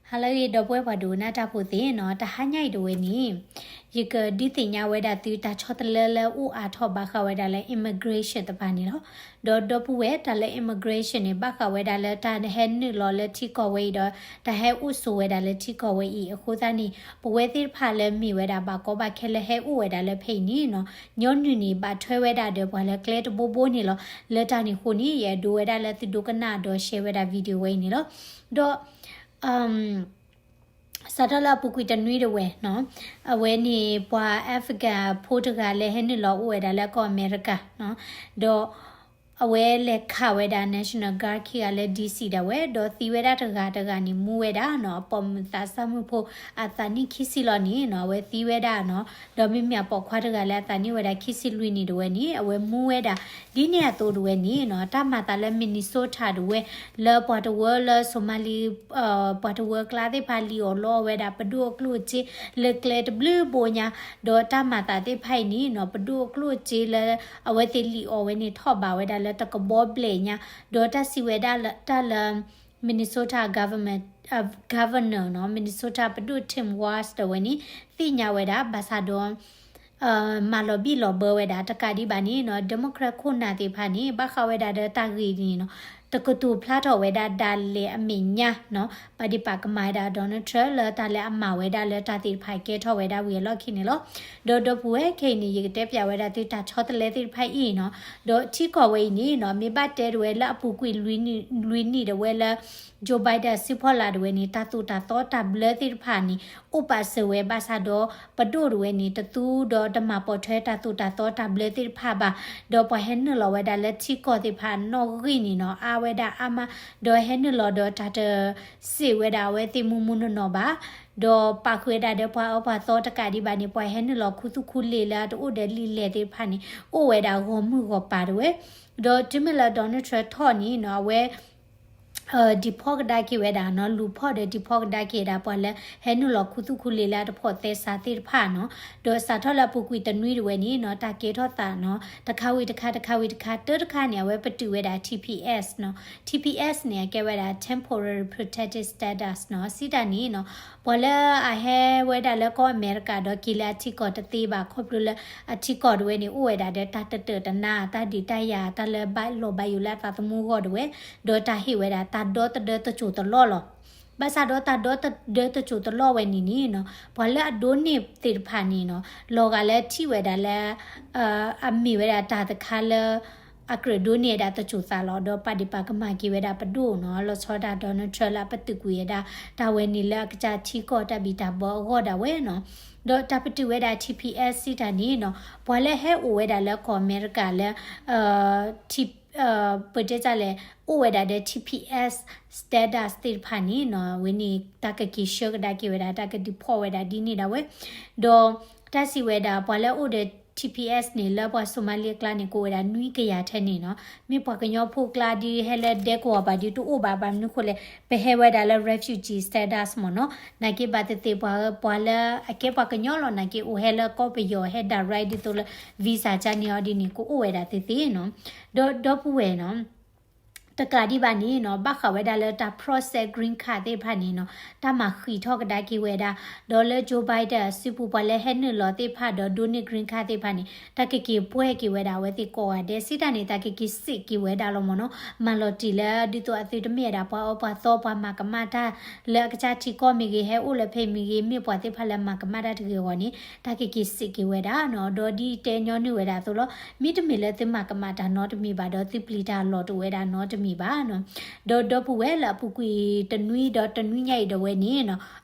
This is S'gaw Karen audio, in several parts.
ဟါလၢအဂ့ၤ ဒီပုၢ်ဝဲၢ်ပှၤဒိကနၣ်တၢ်ဖိသ့ၣ်နီၤ, တဟါညါအံၤတဝဲန့ၣ် ယကဒုးသ့ၣ်ညါဝဲဒၣ်သုတၢ်ဆီတလဲလၢအိၣ်အါထီၣ်ဘၣ်ဃးဝဲဒၣ်လၢ immigration တဖၣ်န့ၣ်လီၤ. ဒီးဒီပုၢ်ဝဲၢ် တၢ်လၢ immigration န့ၣ် ဘၣ်ဃးဝဲဒၣ်လၢတၢ်ဟဲနုာ်လီၤလၢထံကီၢ်ဝဲအံၤဒီး တၢ်ဟဲအိၣ်ဆိးဝဲဒၣ်လၢထံကီၢ်ဝဲအံၤအဃိသတးန့ၣ် ပဝဲသ့ၣ်တဖၣ်လၢမ့ၢ်ဝဲဒၣ်ဘၣ်ကီဘၣ်ခဲလၢဟဲအိၣ်ဝဲဒၣ်လၢဖဲအံၤန့ၣ်နီၤ, ညီနုၢ်န့ၣ် ဘၣ်ထွဲဝဲဒၣ်ဒီးပှၤလၢကျဲတဘိဘိန့ၣ်လီၤ. လၢတၢ်န့ၣ်အဃိန့ၣ် ယအဲၣ်ဒိးဝဲဒၣ်လၢသုဒိကနၣ်ဒီး share ဝဲဒၣ် video ဝဲအံၤန့ၣ်လီၤ. ဒီး စးထီၣ်လၢအပူၤကွံာ်တနွံတဝဲနီၤ, အဝဲန့ၣ်ပှၤ African ဖိတဂၤလၢဟဲနုာ်လီၤအိၣ်ဝဲဒၣ်လၢကီၢ်အမဲရကၤနီၤ, ဒီးအဝဲလဲၤခးဝဲဒၣ် National Guard ခံဂၤလၢ DC ဒၣ်ဝဲ, ဒီးသံဝဲဒၣ်တဂၤတဂၤန့ၣ် မူဝဲဒၣ်နီၤ, အပိာ်မုၣ်သးစၢ်မုၣ်ဖိအသးနံၣ်ခံဆံလီၤန့ၣ်နီၤ, အဝဲသံဝဲဒၣ်နီၤ, ဒီးမ့မ့ၢ်အပိာ်ခွါတဂၤလၢအသးနံၣ်ဝဲဒၣ်ခံဆံလွံၢ်န့ၣ်တဝဲန့ၣ် အဝဲမူဝဲဒၣ် ဒ်န့ၣ်အသိးတဝဲန့ၣ်နီၤ, တၢ်မၤသးလၢ Minnesota တဝဲ လၢပှၤတဝၢလၢ Somali ပှၤတဝၢကျါသ့ၣ်တဖၣ်လံၣ်အီၣ်လီအီၣ်ဝဲဒၣ်ပဒိၣ်အကျိၣ်အစ့လၢကျဲတဘျုးဘိညါ, ဒီးတၢ်မၤသးသ့ၣ်တဖၣ်အံၤန့ၣ်နီၤ, ပဒိၣ်အကျိၣ်အစ့လၢအဝဲသ့ၣ်လံၣ်အီၣ်ဝဲန့ၣ် ထီၣ်ဘးဝဲဒၣ်လၢတကဘီဘျဲၣ်ညါ, ဒီးတၢ်စံးဝဲဒၣ်လၢ တၢ်လၢ Minnesota government, governor နီၤ, Minnesota ပဒိၣ် Tim Walz တဝဲန့ၣ် သ့ၣ်ညါဝဲဒၣ် ဘၣ်ဆၣ်ဒီး မၤလီၤဘံၣ်လီၤဘၢဝဲဒၣ်တကးဒံးဘၣ်န့ၣ်နီၤ, Democrat ခိၣ်နၢ်သ့ၣ်တဖၣ်န့ၣ် ဘၣ်ဃးဝဲဒၣ်ဒီးတၢ်ဂ့ၢ်န့ၣ်နီၤ, တကတိၤဖျါထီၣ်ဝဲဒၣ်ဒၣ်လဲာ်အမဲာ်ညါနီၤ, ပာ်ဒ့ၣ်ပာ်ကမၣ်ဝဲဒၣ် Donald Trump လၢတၢ်လၢအမၤဝဲဒၣ်လၢတၢ်သ့ၣ်တဖၣ်ကဲထီၣ်ဝဲဒၣ်ဝံၤအလီၢ်ခံန့ၣ်လီၤ. ဒီးဒီပုၢ်ဝဲၢ်ခဲအံၤန့ၣ် ယကတဲပၠးဝဲဒၣ်သုတၢ်ဆီတလဲသ့ၣ်တဖၣ်အံၤနီၤ, ဒီးထံကီၢ်ဝဲအံၤန့ၣ်နီၤ, မ့ၢ်ဘၣ်တဲတဝဲလၢအပူၤကွံာ်လွံၢ်နံၣ်တဝဲလၢ Joe Biden စုဖီလာ်တဝဲန့ၣ် တၢ်သိၣ်တၢ်သီတၢ်ဘျၢသ့ၣ်တဖၣ်န့ၣ် အိၣ်ပာ်စၢၤဝဲဘၣ်ဆၣ်ဒီး ပဒိၣ်တဝဲန့ၣ် တသူဒီးတမၤပိာ်ထွဲတၢ်သိၣ်တၢ်သီတၢ်ဘျၢသ့ၣ်တဖၣ်ဘၣ်, ဒီးပှၤဟဲနုာ်လီၤဝဲဒၣ်လၢထံကီၢ်သ့ၣ်တဖၣ်နီၣ်ဂံၢ်န့ၣ်နီၤ, အါဝဲဒၣ်အါမး, ဒီးဟဲနုာ်လီၤဒီးတၢ်တစံးဝဲဒၣ်အဝဲသ့ၣ်မူမူနီၢ်နီၢ်ဘၣ်, ဒီးပာ်ဃုာ်ဝဲဒၣ်ဒီးပှၤအၢပှၤသီတကးဒံးဘၣ်န့ၣ် ပှၤဟဲနုာ်လီၤခူသူၣ်ခူလ့ၤလၢအတအိၣ်ဒီးလံာ်လဲၢ်သ့ၣ်တဖၣ်န့ၣ် အိၣ်ဝဲဒၣ်ဂီၤမုၢ်ဂီၤပၤတဝဲ, ဒီးတုၤမ့ၢ်လၢ Donald Trump ထီၣ်န့ၣ်နီၤ, အဝဲ deport ကဒါက့ၤဝဲဒၣ်နီၤ, လူၤဖီၣ်ဒီး deport ကဒါက့ၤဝဲဒၣ် ပှၤလၢဟဲနုာ်လီၤခူသူၣ်ခူလ့ၤလၢအတဖိးသဲစးသ့ၣ်တဖၣ်နီၤ, ဒီးစးထီၣ်လၢအပူၤကွံာ်တနွံတဝဲန့ၣ်နီၤ, တၢ်ကဲထီၣ်သးနီၤ, တခါဝံၤတခါ တခါဝံၤတခါ တၢတခါန့ၣ် အဝဲပတုာ်ဝဲဒၣ် T P S နီၤ, T P S န့ၣ် အကဲဝဲဒၣ် temporary protected status နီၤ, စံးတၢ်န့ၣ်နီၤ, ပှၤလၢအဟဲဝဲဒၣ်လၢကီၢ်အမဲရကၤဒီးက့ၤလၢအထံကီၢ်တသ့ဘၣ် ခီဖျိလၢအထံကီၢ်တဝဲန့ၣ် အိၣ်ဝဲဒၣ်ဒီးတၢ်တတၢာ်တနါ တၢ်ဒုးတၢ်ယၤ တၢ်လၢဘၣ်လီၤဘၣ်ယိၣ်လၢအသးသမူအဂီၢ်တဝဲ, ဒီးတၢ်ဟ့ၣ်ဝဲဒၣ်တၢ်ဒီသဒၢတစိၤတလီၢ်လီၤ. ဘၣ်ဆၣ်ဒီးတၢ်ဒီသဒၢတစိၤတလီၢ်ဝဲန့ၣ်န့ၣ်နီၤ, ပှၤလၢအဒိးန့ၢ်သ့ၣ်တဖၣ်န့ၣ်နီၤ, လီၤဂာ်လၢထံၣ်ဝဲဒၣ်လၢ အမ့ၢ်ဝဲဒၣ်တၢ်တခါလၢ အကြၢးဒိးန့ၢ်ဝဲဒၣ်တစိၤသးလီၤ, ဒီးပာ်ဒ့ၣ်ပာ်ကမၣ်က့ၤဝဲဒၣ်ပဒိၣ်နီၤ, လီၤဆီဒၣ် Donald Trump လၢအပတုာ်ကွံာ်ဝဲဒၣ် တၢ်ဝဲန့ၣ်လၢအကစၢ်ထံကီၢ်တၢ်ဘံၣ်တၢ်ဘၢအဂီၢ်ဒၣ်ဝဲနီၤ, ဒီးတၢ်ပတုာ်ဝဲဒၣ် T P S စံးတၢ်န့ၣ်နီၤ, ပှၤလၢဟဲအိၣ်ဝဲဒၣ်လၢကီၢ်အမဲရကၤလၢ ပတဲတၢ်လဲၣ် အိၣ်ဝဲဒၣ်ဒီး T P S status သ့ၣ်တဖၣ်န့ၣ်နီၤ, ဝဲန့ၣ် တၢ်ကက့ၤဆှၢကဒါက့ၤဝဲဒၣ် တၢ်က deport ဝဲဒၣ်ဒ်န့ၣ်ဒၣ်ဝဲ, ဒီးတၢ်စံးဝဲဒၣ် ပှၤလၢအအိၣ်ဒီး T P S န့ၣ် လၢပှၤ Somali အကျါန့ၣ် ကအိၣ်ဝဲဒၣ်နွံကယၤထဲန့ၣ်နီၤ, မ့ၢ်ပှၤကညီဖိကျါဒ်ဟဲလၢဒဲကဝီၤပၤဒ်တအိၣ်ဘၣ် ဘၣ်မနုၤဃိလဲၣ် ပဟဲဝဲဒၣ်လၢ refugee status မ့ၢ်နီၤ, နာ်က့ဘၣ်သ့ၣ်သ့ၣ် ပှၤ ပှၤလၢအကဲပှၤကညီလီၤ နာ်က့အိၣ်ဟဲလၢကီၢ်ပယီၤ ဟဲ direct ဒ်သိးလၢ visa ကန့ၢ်အီၤဒ်န့ၣ် ကအိၣ်ဝဲဒၣ်သ့သ့နီၤ, ဒီးဒီပုၢ်ဝဲၢ်နီၤ တကးဒံးဘၣ်န့ၣ်နီၤ, ဘၣ်ဃးဝဲဒၣ်လၢတၢ် process green card သ့ၣ်တဖၣ်န့ၣ်နီၤ, တၢ်မၤဃံးထီၣ်ကဒါက့ၤဝဲဒၣ်, ဒီးလၢ Joe Biden အစုပူၤ ပှၤလၢဟဲနုာ်လီၤသ့ၣ်တဖၣ်ဒီး ဒိးန့ၢ် green card သ့ၣ်တဖၣ်န့ၣ် တၢ်ကက့ၤပှဲၤက့ၤဝဲဒၣ်အဝဲသ့ၣ်ကိးဂၤဒဲး စံးတၢ်န့ၣ် တၢ်ကက့ၤစံးက့ၤဝဲဒၣ်လီၤမ့ၢ်နီၤ, မၤလီၤတံၢ်လၢဒ်သိးအသုတမ့ၢ်ဝဲဒၣ်ပှၤအၢပှၤသီ ပှၤမၤကမၣ်တၢ် လၢအကစၢ်ထံကီၢ်မ့ၢ်ဂ့ၤ ဟဲအိၣ်လၢဖဲမ့ၢ်ဂ့ၤ မ့ၢ်ပှၤသ့ၣ်တဖၣ်လၢမၤကမၣ်တၢ်တဂ့ၤအဂီၢ်န့ၣ် တၢ်ကက့ၤစံးက့ၤဝဲဒၣ်နီၤ, ဒီးဒ်တဲညီနုၢ်ဝဲဒၣ်အသိးလီၤ, မ့တမ့ၢ်လၢသုမၤကမၣ်တၢ်နီတမံၤဘၣ်ဒီး သုပျံၤတၢ်လီၤတအိၣ်ဝဲဒၣ်နီတမံၤဘၣ်နီၤ, ဒီးဒီပုၢ်ဝဲၢ်လၢအပူၤကွံာ်တနွံဒီးတနွံညါအံၤဒၣ်ဝဲန့ၣ်နီၤ,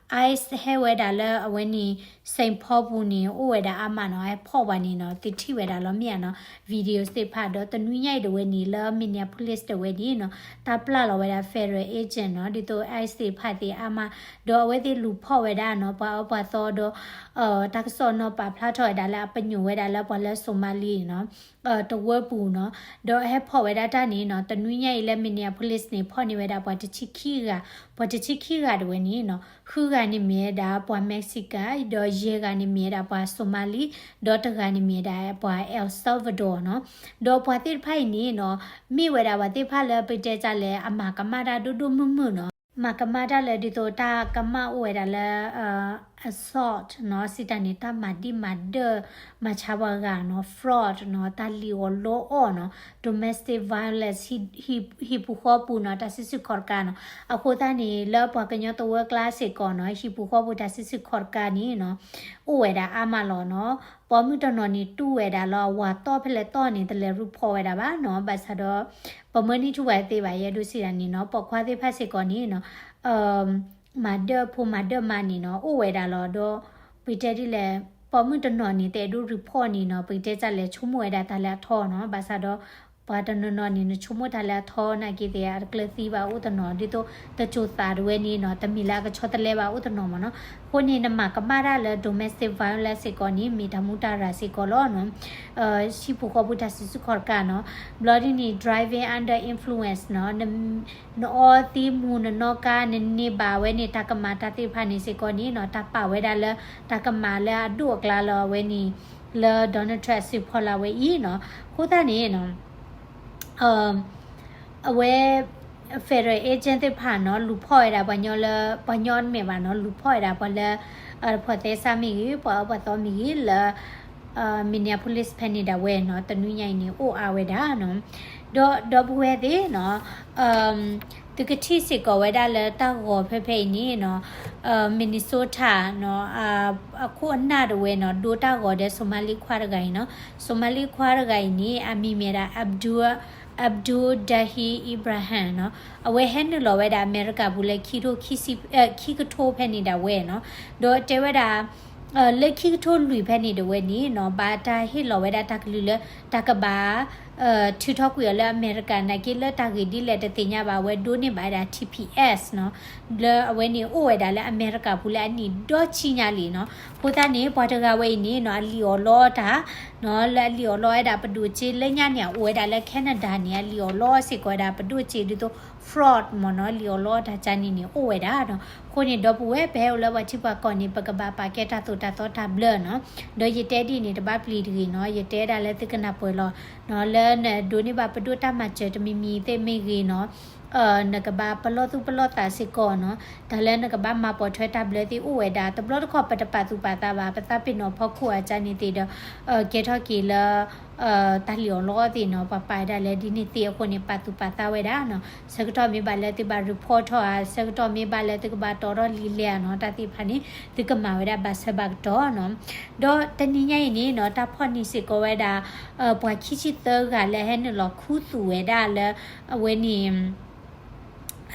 ICE ဟဲဝဲဒၣ်လၢအဝဲန့ၣ် Saint Paul ပူၤန့ၣ် အိၣ်ဝဲဒၣ်အါမးနီၤ, ဟဲဖီၣ်ပှၤန့ၣ်နီၤ, သုထံၣ်ဝဲဒၣ်လီၤမ့ၢ်ဧါနီၤ, video သ့ၣ်တဖၣ် ဒီးတနွံညါအံၤဒၣ်ဝဲန့ၣ် လၢ Minneapolis ဒၣ်ဝဲန့ၣ်နီၤ, တၢ်ပျၢ်လီၤဝဲဒၣ် federal agent နီၤ, ဒ်သိး ICE သ့ၣ်တဖၣ်သ့ၣ်အါမး, ဒီးအဝဲသ့ၣ်လူၤဖီၣ်ဝဲဒၣ်နီၤ, ပှၤအၢပှၤသီဒီး တၢ်ကစီၣ်နီၤ ပာ်ဖျါထီၣ်ဝဲဒၣ်လၢအပညိၣ်ဝဲဒၣ်လၢပှၤလၢ Somali နီၤ, တဝၢပူၤနီၤ, ဒီးဟဲဖီၣ်ဝဲဒၣ်တၢ်န့ၣ်နီၤ, တနွံညါအံၤလၢ Minneapolis န့ၣ် ဖီၣ်န့ၢ်ဝဲဒၣ်ပှၤတဆံခံဂၤ, ပှၤတဆံခံဂၤဒၣ်ဝဲန့ၣ်နီၤ, ဃုဂၤန့ၣ်မ့ၢ်ဝဲဒၣ်ပှၤ Mexican, ဒီးယဲၢ်ဂၤန့ၣ်မ့ၢ်ဝဲဒၣ်ပှၤ Somali, ဒီးတဂၤန့ၣ်မ့ၢ်ဝဲဒၣ်ပှၤ El Salvador နီၤ, ဒီးပှၤသ့ၣ်တဖၣ်အံၤန့ၣ်နီၤ, မ့ၢ်ဝဲဒၣ်ပှၤသ့ၣ်တဖၣ်လၢပတဲတၢ်လဲၣ် အမၤကမၣ်တၢ်ဒိၣ်ဒိၣ်မုၢ်မုၢ်နီၤ မၤကမၣ်တၢ်လၢဒ်သိးတၢ်ကမၣ်အိၣ်ဝဲဒၣ်လၢ assault နီၤ, စံးတၢ်န့ၣ် တၢ်မၤဒံၣ်မၤဒၢၣ် မၤဆါပှၤဂၤနီၤ, fraud နီၤ, တၢ်လံၣ်အီၤလီအီၣ်နီၤ, domestic violence ဟံၣ်ပူၤဃီပူၤနီၤ, တၢ်စုဆူၣ်ခီၣ်တကးနီၤ. အဃိသတးန့ၣ် လၢပှၤကညီတဝၢကျါစ့ၢ်ကီးနီၤ, ဟံၣ်ပူၤဃီပူၤတၢ်စုဆူၣ်ခီၣ်တကးန့ၣ်နီၤ, အိၣ်ဝဲဒၣ်အါမးလီၤနီၤ. ပိာ်မုၣ်တနီၤန့ၣ်တူၢ်ဝဲဒၣ်လီၤ, အဝၤတီၢ်ဖဲလဲၣ်တီၢ်န့ၣ် တလဲၤ report ဝဲဒၣ်ဘၣ်နီၤ. ဘၣ်ဆၣ်ဒီး ပမၢနံၣ်ထူၣ်ဝဲသ့ဘၣ် ယအဲၣ်ဒိးစံးဒၣ်န့ၣ်နီၤ, ပိာ်ခွါသ့ၣ်တဖၣ်စ့ၢ်ကီးန့ၣ်နီၤ, မၤဒၢၣ်ဖိမၤဒၢၣ်မါန့ၣ်နီၤ အိၣ်ဝဲဒၣ်လီၤ. ဒီးပကတဲဒ်လဲၣ်, ပိာ်မုၣ်တနီၤန့ၣ် တအဲၣ်ဒိး report န့ၣ်နီၤ, ပကတဲဒ်လဲၣ် ဆိကမိၣ်ဝဲဒၣ်တၢ်လၢအထီနီၤ. ဘၣ်ဆၣ်ဒီး ပှၤတနီၤနီၤန့ၣ် နဆိကမိၣ်တၢ်လၢအထီနာ်က့သ့ၣ် အတကျၢၤသံဘၣ်အိၣ်တနီၤ, ဒ်သိးတစိၤသးတဝဲန့ၣ်နီၤ, တမ့ၢ်လၢအကဆီတလဲဘၣ်အိၣ်တနီၤမ့ၢ်နီၤ. အဃိန့ၣ် နမၤကမၣ်တၢ်လၢ domestic violence စ့ၢ်ကီးန့ၣ် မ့ၢ်တၢ်မူတၢ်ရၢ်စ့ၢ်ကီးလီၤနီၤ. ဟံၣ်ပူၤဃီပူၤတၢ်စုဆူၣ်ခီၣ်တကးနီၤ. ဘျီဒ်န့ၣ် driving under influence နီၤ, နအီသံးမူၤနနီၣ်ကါ နန့ၢ်ဘၣ်ဝဲန့ၣ် တၢ်ကမၣ်တၢ်သ့ၣ်တဖၣ်န့ၣ်စ့ၢ်ကီးန့ၣ်နီၤ, တၢ်ပာ်ဝဲဒၣ်လၢ တၢ်ကမၣ်လၢအဒိၣ်အကျါလီၤဝဲန့ၣ်, လၢ Donald Trump အစုဖီလာ်ဝဲအံၤနီၤ. အဃိသတးန့ၣ်နီၤ အဝဲ federal agent သ့ၣ်တဖၣ်နီၤ လူၤဖီၣ်ဝဲဒၣ်ပှၤညီလၢ ပှၤညီတမ့ၢ်ဘၣ်နီၤ, လူၤဖီၣ်ဝဲဒၣ်ပှၤလၢ တဖိးသဲစးမ့ၢ်ဂ့ၤ, ပှၤအၢပှၤသီမ့ၢ်ဂ့ၤ လၢ Minneapolis ဖဲန့ၣ်ဒၣ်ဝဲနီၤ, တနွံညါအံၤန့ၣ် အိၣ်အါဝဲဒၣ်နီၤ. ဒီးဒီပုၢ်ဝဲၢ်သ့ၣ်နီၤ သုကထံၣ်စ့ၢ်ကီးဝဲဒၣ်လၢတၢ်ဂီၤဖဲဖဲအံၤန့ၣ်နီၤ, Minnesota နီၤ, အခိၣ်အနၢ်တဝဲနီၤ ဒိတၢ်ဂီၤဒီး Somali ခွါတဂၤအံၤနီၤ. Somali ခွါတဂၤအံၤန့ၣ် အမံၤမ့ၢ်ဒၣ် Abdul, Abdul Dahi Ibrahim နီၤ. အဝဲဟဲနုာ်လီၤဝဲဒၣ်အမဲရကၤပူၤလၢ ခံကထိဖဲန့ၣ်ဒၣ်ဝဲနီၤ. ဒီးတဲဝဲဒၣ် လၢခံကထိလွံၢ်ဖဲန့ၣ်ဒၣ်ဝဲန့ၣ်နီၤ ဘၣ်တၢ်ဟ့ၣ်လီၤဝဲဒၣ်တၢ်ကလုၢ်လၢ တၢ်ကဘၣ် ထုးထီၣ်ကွံာ်အီၤလၢအမဲရကၤ နာ်က့လၢတၢ်ဂ့ၢ်ဒ်လဲၣ်တသ့ၣ်ညါဘၣ် အဝဲဒိးန့ၢ်ဘၣ်ဝဲဒၣ် TPS နီၤ, လၢအဝဲန့ၣ်အိၣ်ဝဲဒၣ်လၢအမဲရကၤပူၤလၢအနံၣ်ဒီဆံညါလံနီၤ. အဃိသတးန့ၣ် ပှၤတဂၤဝဲအံၤန့ၣ်နီၤ အလံၣ်အီၣ်လီအီၣ်တၢ်နီၤ, လၢအလံၣ်အီၣ်လီအီၣ်ဝဲဒၣ်ပဒိၣ်စ့လၢညါန့ၣ် အအိၣ်ဝဲဒၣ်လၢ Canada န့ၣ် အလံၣ်အီၣ်လီအီၣ်စ့ၢ်ကီးဝဲဒၣ်ပဒိၣ်စ့ဒ်သိး fraud မ့ၢ်နီၤ, လံၣ်အီၣ်လီအီၣ်တၢ်ကၢ်န့ၣ်န့ၣ် အိၣ်ဝဲဒၣ်နီၤ. အဃိန့ၣ် ဒီပုၢ်ဝဲၢ် ပဟဲအိၣ်လၢပှၤထံပှၤကီၢ်န့ၣ် ပကဘၣ်ပာ်ကဲတၢ်သိၣ်တၢ်သီတၢ်ဘျၢနီၤ. ဒီးယတဲဒ်န့ၣ် တဘၣ်ပျံၤတဂ့ၤနီၤ, ယတဲဒၣ်လၢသုကနၢ်ပၢၢ်လီၤနီၤ, လၢနဒိးန့ၢ်ဘၣ်ပဒိၣ်တၢ်မၤစၢၤတမံၤမံၤသ့ၣ်မ့ၢ်ဂ့ၤနီၤ, နကဘၣ်ပလီၢ်သူၣ်ပလီၢ်သးစ့ၢ်ကီးနီၤ, တၢ်လၢနကဘၣ်မၤပိာ်ထွဲတၢ်ဘျၢသ့ၣ်အိၣ်ဝဲဒၣ်, တဘျီတခီၣ်ပတပာ်သူၣ်ပာ်သးဘၣ်, ပသးပ့ၤနီၣ်ဖီခိၣ်အကၢ်န့ၣ်သ့ၣ်ဒီး ကဲထီၣ်က့ၤလၢ တၢ်လံၣ်အီၣ်လီအီၣ်သ့ၣ်နီၤ, ပှၤပာ်ဝဲဒၣ်လၢဒ်န့ၣ်သ့အဃိန့ၣ် ပာ်သူၣ်ပာ်သးဝဲဒၣ်နီၤ. ဆၢကတီၢ်မ့ၢ်ဘၣ်လၢသုဘၣ် report ထီၣ်ဧါ, ဆၢကတီၢ်မ့ၢ်ဘၣ်လၢသုကဘၣ်တီထီၣ်လံာ်လဲၢ်ဧါနီၤ, တၢ်သ့ၣ်တဖၣ်န့ၣ် သုကမၤဝဲဒၣ်ဘၣ်ဆၢဘၣ်ကတီၢ်နီၤ. ဒီးတနံၤညါအံၤန့ၣ်နီၤ တၢ်ဖီၣ်န့ၢ်စ့ၢ်ကီးဝဲဒၣ် ပှၤခံဆံသၢဂၤလၢအဟဲနုာ်လီၤခူသူၣ်ဝဲဒၣ်လၢ အဝဲန့ၣ်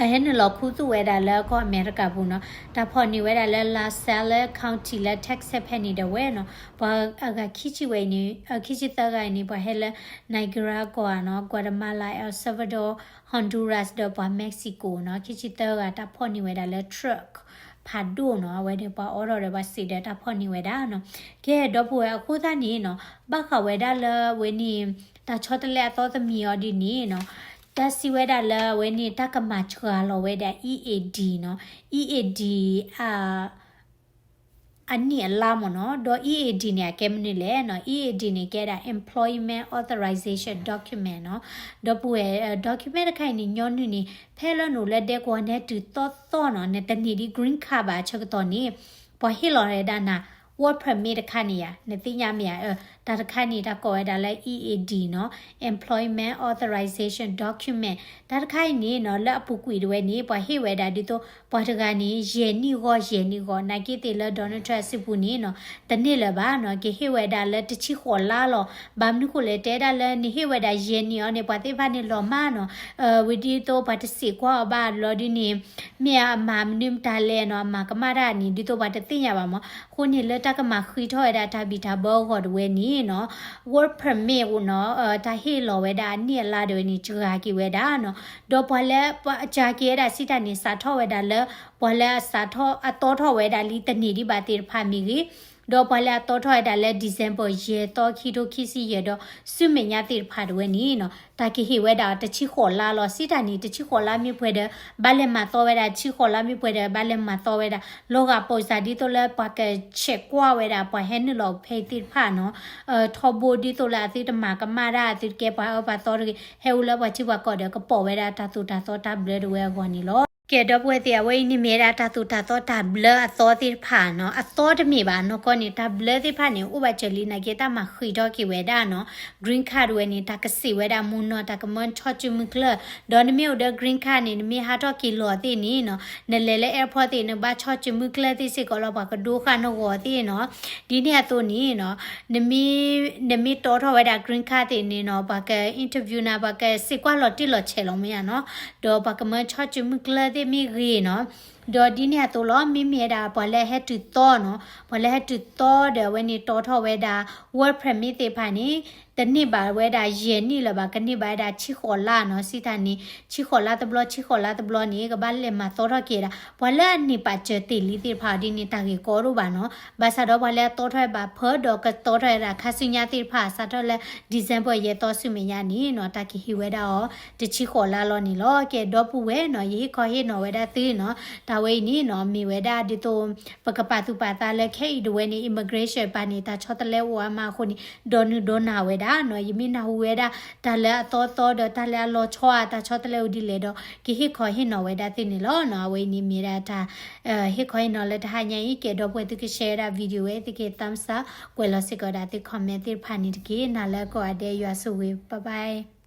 အဟဲနုာ်လီၤခူသူၣ်ဝဲဒၣ်လၢကီၢ်အမဲရကၤပူၤနီၤ, တၢ်ဖီၣ်န့ၢ်ဝဲဒၣ်လၢ La Salle County လၢ Texas ဖဲန့ၣ်ဒၣ်ဝဲနီၤ, ပှၤအဂၤခံဆံဝဲအံၤန့ၣ် ခံဆံသၢဂၤအံၤန့ၣ် ပှၤဟဲလၢ Nicaragua နီၤ, Guatemala, El Salvador, Honduras ဒီးပှၤ Mexico နီၤ, ခံဆံသၢဂၤတၢ်ဖီၣ်န့ၢ်ဝဲဒၣ်လၢ truck ဖးဒိၣ်နီၤ, အဝဲန့ၣ်ပှၤအိးထီၣ်ဒီးပှၤစံးဒီးတၢ်ဖီၣ်န့ၢ်ဝဲဒၣ်နီၤ. ကဲဒီပုၢ်ဝဲၢ် အဃိသတးန့ၣ်နီၤ ဘၣ်ဃးဝဲဒၣ်လၢအဝဲန့ၣ် တၢ်ဆီတလဲအသီတမံၤအီၤဒ်န့ၣ်နီၤ, တၢ်စံးဝဲဒၣ်လၢအဝဲန့ၣ် တၢ်ကမၤစှၤလီၤဝဲဒၣ် EAD နီၤ, EAD အနံၣ်အလါမ့ၢ်နီၤ, ဒီး EAD န့ၣ် အကဲမနုၤလဲၣ်နီၤ, EAD န့ၣ် ကဲဒၣ် Employment Authorization Document နီၤ, ဒီပုၢ်ဝဲၢ် document တခါအံၤန့ၣ် ညီနုၢ်န့ၣ် ဖဲလၢနအိၣ်လၢဒဲကဝီၤန့ၣ်တုၤသီသီနီၤ, နတန့ၢ်ဒံး green card ဘၣ်အဆၢကတီၢ်န့ၣ် ပှၤဟ့ၣ်လီၤဝဲဒၣ်နၤ work permit တခါန့ၣ်ဧါ, နသ့ၣ်ညါမ့ၢ်ဧါ, တၢ်တခါန့ၣ် တၢ်ကိးဝဲဒၣ်လၢ EAD နီၤ, Employment Authorization Document တၢ်တခါအံၤန့ၣ်နီၤ လၢအပူၤကွံာ်တဝဲန့ၣ် ပှၤဟ့ၣ်ဝဲဒၣ်ဒ်သိး ပှၤတဂၤန့ၣ် ယဲၢ်နံၣ်ဂီၢ် ယဲၢ်နံၣ်ဂီၢ်, နာ်က့သ့ၣ်လၢ Donald Trump အစုပူၤန့ၣ်နီၤ တန့ၢ်လၢၤဘၣ်နီၤ, ကဟ့ၣ်ဝဲဒၣ်လၢတဆံဃိးလါလီၤ. ဘၣ်မနုၤဃိလဲၣ် တဲဒၣ်လၢနဟ့ၣ်ဝဲဒၣ်ယဲၢ်နံၣ်အီၤန့ၣ် ပှၤသ့ၣ်တဖၣ်န့ၣ်လီၤမၢ်နီၤ, ဝံၤဒ်သိးပှၤတစံးကွၢ်အီၤဘၣ်လီၤဒ်န့ၣ် မ့ၢ်အမၤမနုၤမတၤလဲၣ်နီၤ, အမၤကမၣ်တၢ်န့ၣ် ဒ်သိးပှၤတသ့ၣ်ညါဘၣ်မး. အဃိန့ၣ် လၢတၢ်ကမၤဃံးထီၣ်ဝဲဒၣ်တၢ်ဘံၣ်တၢ်ဘၢအဂီၢ်တဝဲန့ၣ်နီၤ, work permit နီၤ, တၢ်ဟ့ၣ်လီၤဝဲဒၣ်အနံၣ်အလါတဝဲန့ၣ် စှၤက့ၤဝဲဒၣ်နီၤ. ဒီးပှၤလၢ ပှၤစှၤက့ၤဝဲဒၣ်စံးတၢ်န့ၣ် စးထီၣ်ဝဲဒၣ်လၢ ပှၤလၢအစးထီၣ် အတီထီၣ်ဝဲဒၣ်လံတန့ၢ်ဒံးဘၣ်သ့ၣ်တဖၣ်မ့ၢ်ဂ့ၤ, ဒီးပှၤလၢအတီထီၣ်ဝဲဒၣ်လၢ December ယဲၢ်သီ ခံကထိခံဆံယဲၢ် ဒီးဆူမဲာ်ညါသ့ၣ်တဖၣ်တဝဲန့ၣ်နီၤ, တၢ်ကဟ့ၣ်ဝဲဒၣ်တဆံဃိးလါလီၤ. စံးတၢ်န့ၣ် တဆံဃိးလါမ့ၢ်ပှဲၤဒီး ဘၣ်လဲၤမၤသီဝဲဒၣ်, တဆံဃိးလါမ့ၢ်ပှဲၤဒီး ဘၣ်လဲၤမၤသီဝဲဒၣ်, လီၤဂာ်ပိာ်စၢ်ဒ်သိးလၢပှၤက check ကွၢ်ဝဲဒၣ် ပှၤဟဲနုာ်လီၤဖဲအံၤသ့ၣ်တဖၣ်နီၤ, ထီဘိဒ်သိးလၢအသုတမၤကမၣ်တၢ် အသုတကဲပှၤအၢပှၤသီတဂ့ၤ, ဟဲအိၣ်လၢပှၤထံပှၤကီၢ်ဒီး ကပိာ်ဝဲဒၣ်တၢ်သိၣ်တၢ်သီတၢ်ဘျၢတဝဲအဂီၢ်န့ၣ်လီၤ. ကဲ ဒီပုၢ်ဝဲၢ်သ့ၣ် အဝဲအံၤန့ၣ်မ့ၢ်ဝဲဒၣ်တၢ်သိၣ်တၢ်သီတၢ်ဘျၢအသီသ့ၣ်တဖၣ်နီၤ, အသီတမ့ၢ်ဘၣ်နီၢ်ကီၢ်န့ၣ် တၢ်ဘျၢသ့ၣ်တဖၣ်န့ၣ် အိၣ်ဘၣ်စၢၤလံနာ်က့ တၢ်မၤဃံးထီၣ်က့ၤဝဲဒၣ်နီၤ, green card ဝဲန့ၣ် တၢ်ကစံးဝဲဒၣ်မူနီၤ တၢ်ကမၢဆီၣ်စုမုၢ်ကျၢၢ်, ဒီးနမ့ၢ်အိၣ်ဒီး green card န့ၣ် နမ့ၢ်ဟးထီၣ်က့ၤလီၤသ့ၣ်န့ၣ်နီၤ, နလဲၤလၢ airport သ့ၣ် နကဘၣ်ဆီၣ်စုမုၢ်ကျၢၢ်သ့ၣ်စ့ၢ်ကီးလီၤ ပှၤကဒိဃာ်နဂီၢ်သ့ၣ်နီၤ, ဒ်န့ၣ်အသိးန့ၣ်နီၤ နမ့ၢ်တီထီၣ်ဝဲဒၣ် green card သ့ၣ်န့ၣ်နီၤ ပှၤက interview နၤ ပှၤကစံးကွၢ်လီၤတံၢ်လီၤဆဲးလီၤမ့ၢ်ဧါနီၤ, ဒီးပှၤကမၢဆီၣ်စုမုၢ်ကျၢၢ်သ့ၣ်မ့ၢ်ဂ့ၤနီၤ, ဒီးဒ်န့ၣ်အသိးလီၤ မ့မ့ၢ်ဝဲဒၣ်ပှၤလၢအဟဲတုၤသီနီၤ, ပှၤလၢဟဲတုၤသီဒီးအဝဲန့ၣ်တီထီၣ်ဝဲဒၣ် work permit သ့ၣ်တဖၣ်န့ၣ် တန့ၢ်ဘၣ်ဝဲဒၣ်ယဲၢ်နံၣ်လၢၤဘၣ် ကန့ၢ်ဘၣ်ဝဲဒၣ်ဆံဃိးလါနီၤ, စံးတၢ်န့ၣ် ဆံဃိးလါတဘျီ ဆံဃိးလါတဘျီန့ၣ် ကဘၣ်လဲၤမၤသီထီၣ်က့ၤဝဲဒၣ် ပှၤလၢအန့ၢ်ပာ်စၢၤတ့ၢ်လံသ့ၣ်တဖၣ်ဒ်န့ၣ် တၢ်ဂ့ၢ်ကီဒိၣ်ဘၣ်နီၤ, ဘၣ်ဆၣ်ဒီးပှၤလၢအတီထီၣ်ဝဲဘၣ်ဖၢဒီးကတီထီၣ်ဝဲဒၣ်ခါဆူညါသ့ၣ်တဖၣ် စးထီၣ်လၢ December ယဲၢ်သီဆူမဲာ်ညါန့ၣ်နီၤ တၢ်ကဟ့ၣ်ဝဲဒၣ်အီၤ တဆံဃိးလါလီၤန့ၣ်လီၤ. ကဲ ဒီပုၢ်ဝဲၢ်နီၤ ယဟ့ၣ်ခီဟ့ၣ်နီၤဝဲဒၣ်သုနီၤ, တၢ်ဝဲအံၤန့ၣ်နီၤ မ့ၢ်ဝဲဒၣ်ဒ်သိး ပကပာ်သူၣ်ပာ်သးလၢခဲအံၤဒၣ်ဝဲန့ၣ် immigration ပၤန့ၣ် တၢ်ဆီတလဲအိၣ်အါမးအဃိန့ၣ် ဒိးနုာ်ဒိးနၢ်ဝဲဒၣ်နီၤ, ယမ့ၢ်နၢ်ဟူဝဲဒၣ် တၢ်လၢအသီသီဒီးတၢ်လၢအလီၤဆီဧါ တၢ်ဆီတလဲအိၣ်ဒ်လဲၣ်ဒီး ကဟ့ၣ်ခီဟ့ၣ်နီၤဝဲဒၣ်သုန့ၣ်လီၤနီၤ, အဝဲအံၤန့ၣ်မ့ၢ်ဒၣ်တၢ် ဟ့ၣ်ခီဟ့ၣ်နီၤလၢတဟါညါအံၤ ကဲ ဒီပုၢ်ဝဲၢ်သုက share ဝဲဒၣ် video ဝဲ သုက thumbs up ကွဲးလီၤစ့ၢ်ကီးဒၣ်သု comment သ့ၣ်တဖၣ်န့ၣ်တက့ၢ်. နၤလၢကိးဂၤဒဲး ယွၤဆိၣ်ဂ့ၤ bye bye.